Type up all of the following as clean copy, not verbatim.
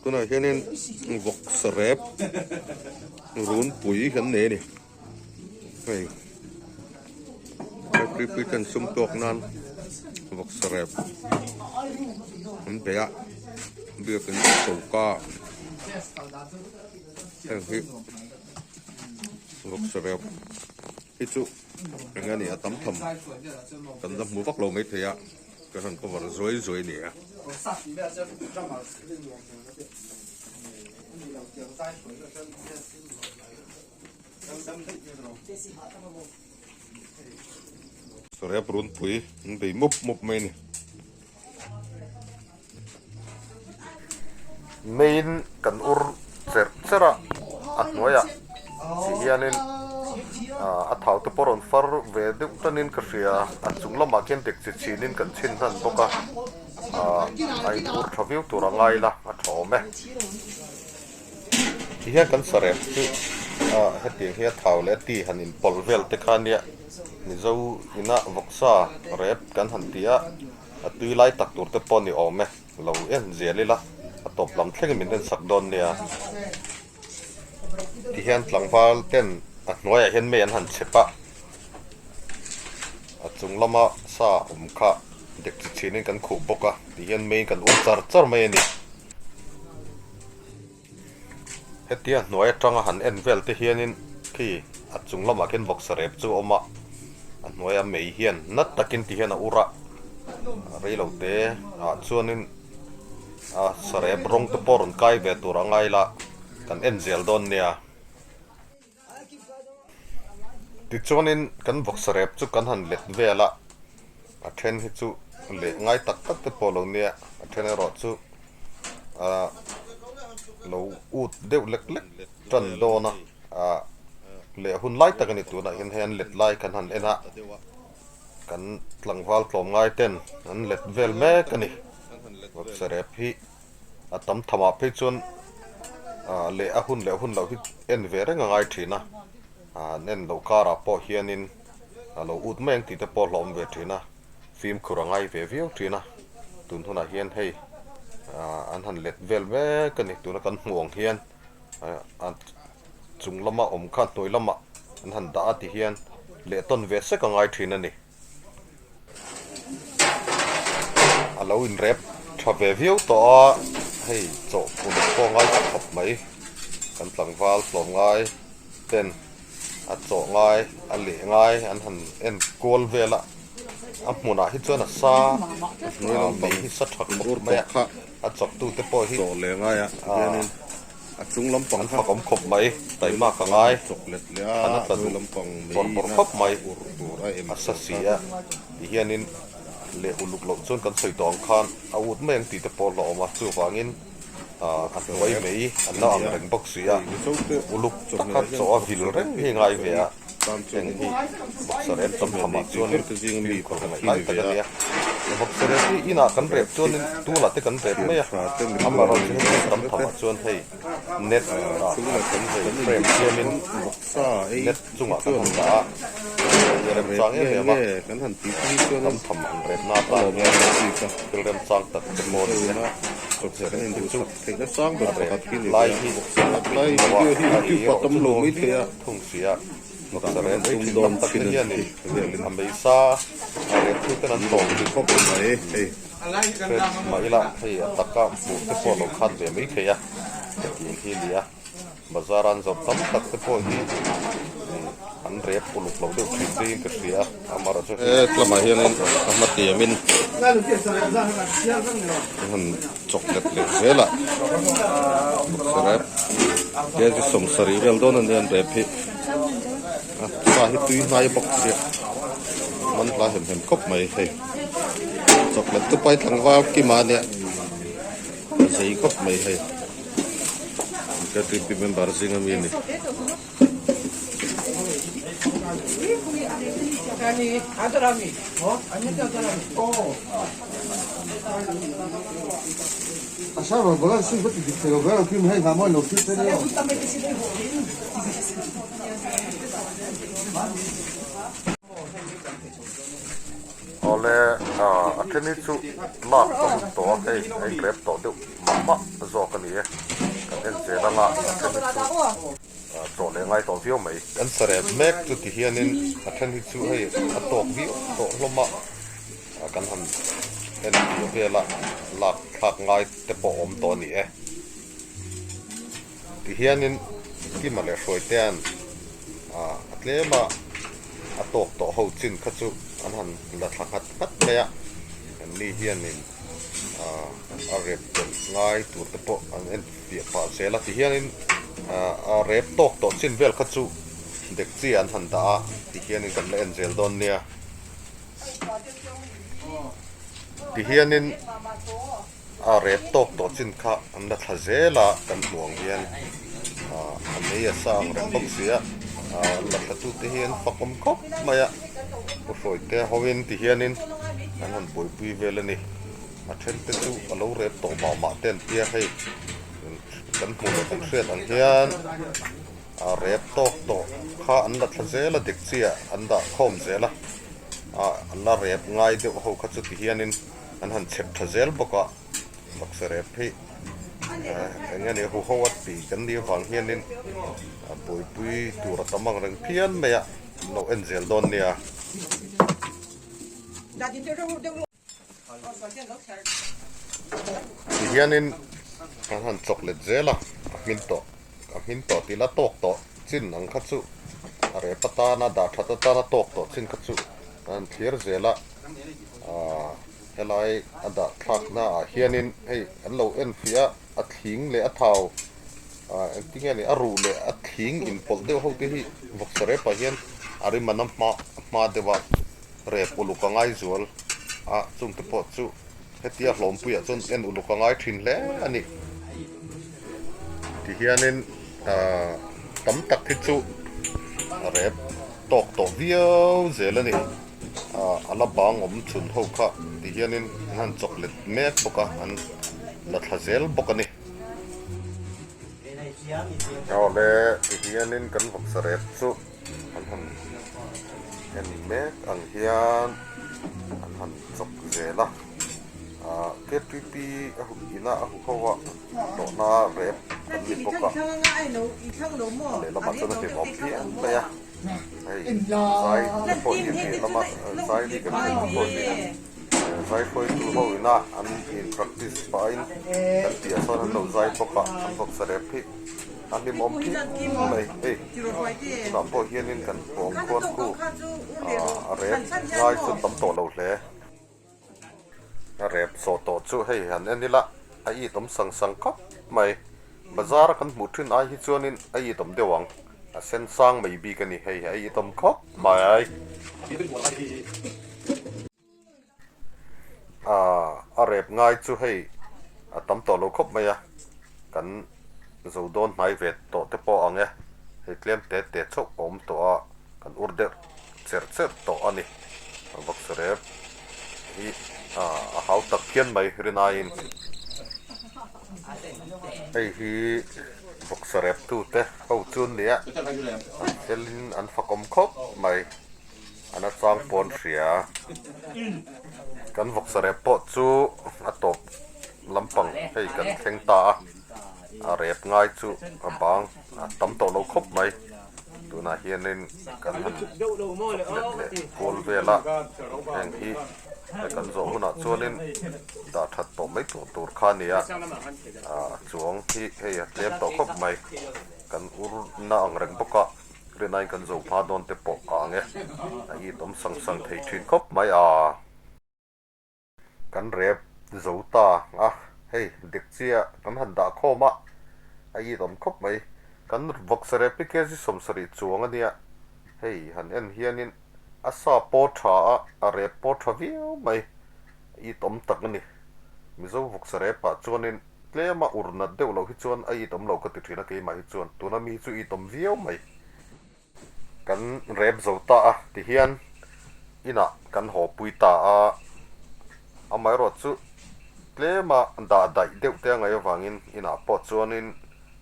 Tunah hianin vawksa rep runpui kan nei a ni. Hei Hripui ten sum tawk nan vawksa rep an bei a, biakin choka heng hi vawksa rep hi chu eng nge ni a tam tham kan la hmu vak lo maithei a. Ka rawn cover zuai zuai a ni a. Sarep runpui an bei mup mup mai a ni. Main kan ur cherh cherh a, a hnuaiah ti hianin a thau te pawh rawn far ve deuh tanin ka hria a chung lamah khian dek chi chhinin kan chhin hnan bawk a a in ur tha viau tur a ngai la a tha awm e. Ti hian kan sarep chu hetiang hi a thau leh a ti han in pawlh vel te kha nia Mizo ina vawksa rep kan han ti a a tui lai tak tur te pawh a ni awm e. Lo en zel ila a tawp lam thlengin min en sak dawn nia. Tihian tlangval ten a hnuaiah hian mei an han chep a, a chung lama sa awm kha dek chi chhinin kan khuh bawk a, tihian meiin kan ur char char mai a ni. Hetia hnuai atanga han en vel te hianin khi a chung lamah khian vawksa rep chu a awm a, a hnuaia mei hian nat takin ti hian a ur a, reilo te ah chuanin a sarep rawng te pawh rawn kai ve tur a ngai la kan en zel dawn nia. Tichuanin kan vawksa rep chu kan han let vel a, a then hi chu leh ngai tak tak te pawh lo nia, a then erawh chu ah lo ut deuh lek lek tan dawn a, ah leh hun lai tak a ni tunah hian hei an let lai kan han en a, kan tlangval tlawm ngai ten an let vel mek a ni, vawksa rep hi. A tam thamah phei chuan ah leh a hun leh hun loh hi en ve reng a ngai thin a, ah an en loh karah pawh hianin a lo ut mai ang tih te pawh hlauhawm ve thin a, fimkhur a ngai ve viau thin a, tun hunah hian hei ah an han let vel mek a ni tuna kan hmuh ang hian ah a chung lama awm kha hnuai lamah an han dah a ti hian leh tawn ve sek a ngai thin a ni. A lo inrep tha ve viau tawh a, hei chawh uluk pawh a ngai ta khawp mai, kan tlangval tlawm ngai ten a chawh ngai a leh ngai an han en kual vel a, a hmunah hi chuan a sa a mei hi sa tha khawp mai a, a chawktu te pawh hi A chung lampang An fak awm khawp mai, taimak a ngai, an a tla duh bawrh bawrh khawp mai, a sa si a, ti hianin leh uluk loh chuan kan sawi tawh ang khan a ut mai ang tih te pawh hlauhawm a, chuvangin a hnuai mai an la ang reng bawk si a, uluk taka chaw a vil reng hi ngai ve a, heng hi boxer rep tam thamah chuanin fimkhur ngaih lai tak a nia. Boxer rep hi inah kan rep chuanin tulah te kan rep mai a, amaherawhchu heti tam thamah chuan hei net ah hei frame siamin net chungah kan han dah a, hei remchang em em a, tam tham han rep na atan hian thil remchang tak te pawh a ni e. Boxer rep hi chu a rep lai hi a peih lo a, a ei erawh chu nuam viau thung si a. Boxer rep ei thin tam tak te hianin a meisa a rep thu ten an tawm thin khawp mai. Hret mah ila hei a taka hmuh te pawh a lo khat ve mai thei a, hetiang hi a ni a. Bazar an zawrh tam tak te pawh hi an rep uluk lo deuh thin te in ka hria a, amaherawhchu hei lamah hianin a hma tiamin an han chawk let leh zel a, boxer rep kg 70 vel dawn a nia an rep hi a sa hi tui hnai bawk sia man hla hem hem khawp mai hei chawk let te pawh hi tlangval kima a nia a zei khawp mai hei. Ktp member zinga mi a ni. Awle. Awle a then hi chu lak a hun tawh a, hei a inrep tawh deuh mah mah zawk a ni e. Kan en zel anga a then hi chu chawh leh ngai tawh viau mai. Kan sarep mek chu ti hianin a then hi chu hei a tawk viau tawh hlawm a, kan han en piah vel a, lak thlak ngai te pawh a awm tawh a ni e. Ti hianin Kima leh Hruaitea'n a tlema a tawk tawh ho chin kha chu an han la thla nghat nghat mai a, an ni hianin a rep belh ngai tur te pawh an en fiah pah zel a. Ti hianin a rep tawk tawh chin vel kha chu dekchi an han dah a, ti hianin kan la en zel dawn nia. Ti hianin. A rep tawk tawh chin kha an la thla zel a, kan hmuh ang hian a mei a sa ang reng bawk si a, an la thla tute hi an fakawm khawp mai a, pu Hruaite hoin ti hianin an han buaipui vel a ni, a then te chu a lo rep tawh mah mah te an tia hei kan hmuh leh kan hriat ang hian a rep tawk tawh kha an la thla zel a dik chiah an dah khawm zel a, a la rep ngai deuh ho kha chu ti hianin. An han chhep tha zel bawk a, baksa rep hi eng nge ni huho a tih kan nih avang hianin a buaipui tur a tam ang reng phian mai a, an lo en zel dawn nia. Ti hianin an han chawk let zel a, a hmin tawh a hmin tawh tih la tawk tawh chin ang kha chu a rep atana dah that atana tawk tawh chin kha chu an han thlir zel a. Aaa helai a dah thlakna ah hianin hei an lo en fiah a a thling leh a thau ah engtin nge ni a ruh leh a thling inpawlh deuh ho te hi vawksa rep ah hian a rim an a hma hma deuh a rep uluk a ngai zual a chung te pawh chu hetia hlawmpui ah chuan en uluk a ngai thin hle a ni tihianin aaa tam tak hi chu a rep tawk tawh viau zel a ni. Ah a la bang awm chhun ho kha ti hianin an han chawk let mek bawk a, an la thla zel bawk a ni. Awle ti hianin kan vawksa rep chu an han en mek ang hian an han chawk zel a, ah ktp a hu ina a hu ho a hlawhna rep an ni bawk a, a lehlamah chuan a hlimawm phian mai a. Hei zai te pawh hi piah lama zai ri kan hriat te pawh hi zai hruaitu ho ina an in practice pahin kan piah sawn an lo zai bawk a an bawksa rep hi a hlimawm phian mai hei tunah pawh hianin kan pawng khuan khu ah a rep ngai chu tam tawh lo hle. A rep zawh tawh chu hei han en ila a it awm sang sang khawp mai. Bazar a kan hmuh thin ai hi chuanin a it awm deuh ang. A sen sang mai bik a ni hei a it awm khawp mai. Aaa a rep ngai chu hei a tam tawh lo khawp mai a, kan zo dawn hnai ve tawh te pawh ang e. Hei tlem te te chauh a awm tawh a. Kan ur deuh cher cher tawh a ni. Vawksa rep hi a hau tak phian mai rinaiin. Hei hi vawksa rep tute ho chu an nia. An felin an fakawm khawp mai. An a chang pawn hria. Kan vawksa rep pawh chu a tawp lampang hei kan thleng ta a. A rep ngai chu a bang a tam tawh lo khawp mai. Tunah hianin kan han chawklet leh kual vel a, heng hi kan zawh hunah chuanin dah that tawh mai tur tur kha a ni a, a chuang hi hei a tlem tawh khawp mai, kan ur na ang reng bawk a, rinaiin kan zo hma dawn te pawh a ang e, a itawm sang sang thei thin khawp mai a. Kan rep zo ta a, hei dik chiah kan han dah khawm a, a it awm khawp mai. Kan vawksa rep hi kg 70 chuang a nia, hei han en hianin a sa pawh tha a, a rep pawh tha viau mai, a it awm tak a ni. Mizo vawksa repah chuanin tlema ur nat deuh loh hi chuan a it awm lo ka ti thin a keimah hi chuan, tuna mi hi chu it awm viau mai. Kan rep zo ta a tihian inah kan haw pui ta a, amaherawh chu tlema dah daih deuh te a ngaih avangin inah pawh chuanin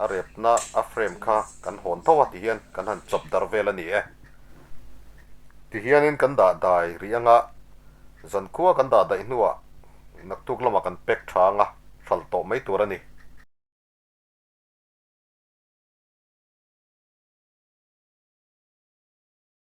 a repna a frame kha kan hawn tho a tihian kan han chawp dar vel a ni e. Tihianin kan dah dai rih anga. Zankhua kan dah daih hnuah naktuk lamah kan pack tha anga hralh tawh mai tur a ni.